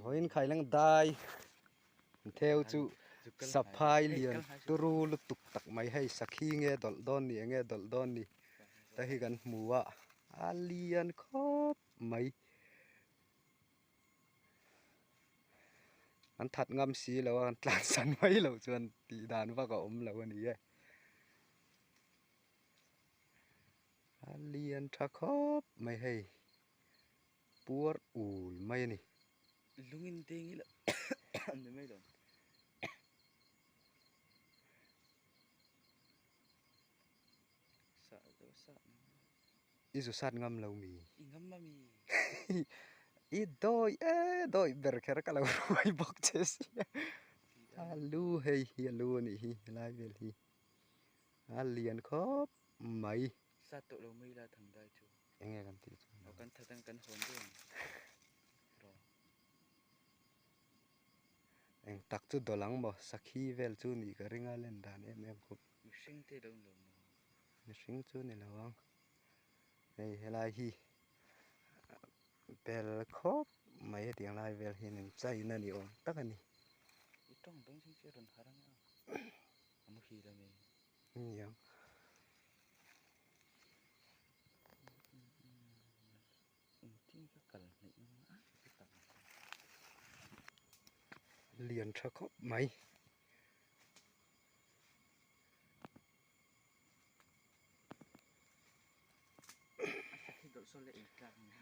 Vawiin khaileng dai theu chu saphai lian turu lutuk tak mai hei sakhi nge dawlh dawn ni enge dawlh dawn ni te hi kan hmu a a lian khawp mai an that ngam si lo a an tlan san mai loh chuan tih dan vak a awm lo a ni e. A lian tha khawp mai hei puar ul mai a ni. Lungin deng ila an ni mai lo. Sah deuh sah I zu sat ngam lo mi? I ngam a mi? I dawi e dawi ber kher ka lo ruai bawk che sia. A lu hei hi a lu a nih hi helai vel hi. A lian khawp mai. Sat tawh lo mai la thang dai chu. Enge kan tih chu? Aw kan that ang kan hawn dawn rawh. Eng tak chu dawlh ang maw? Sakhi vel chu nih ka ring a len dan em em khawp. Mihring te lo ni lo maw? Mihring chu ni lo ang. Hei helai hi bel khawp mai hetiang lai vel hian in chaina ni awm tak a ni. I tawng beng chhung chu a rawn harh ang a, a muhil a mi. Niang. Engtin ka kal hnaih ang a chutah. Lian tha khawp mai.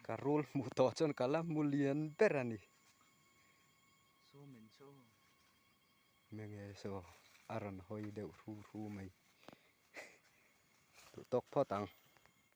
Ka rul hmuh tawh chuan ka la hmu lian ber a ni. Menge saw a rawn hawi deuh hru hru mai. Duh tawk phawt ang.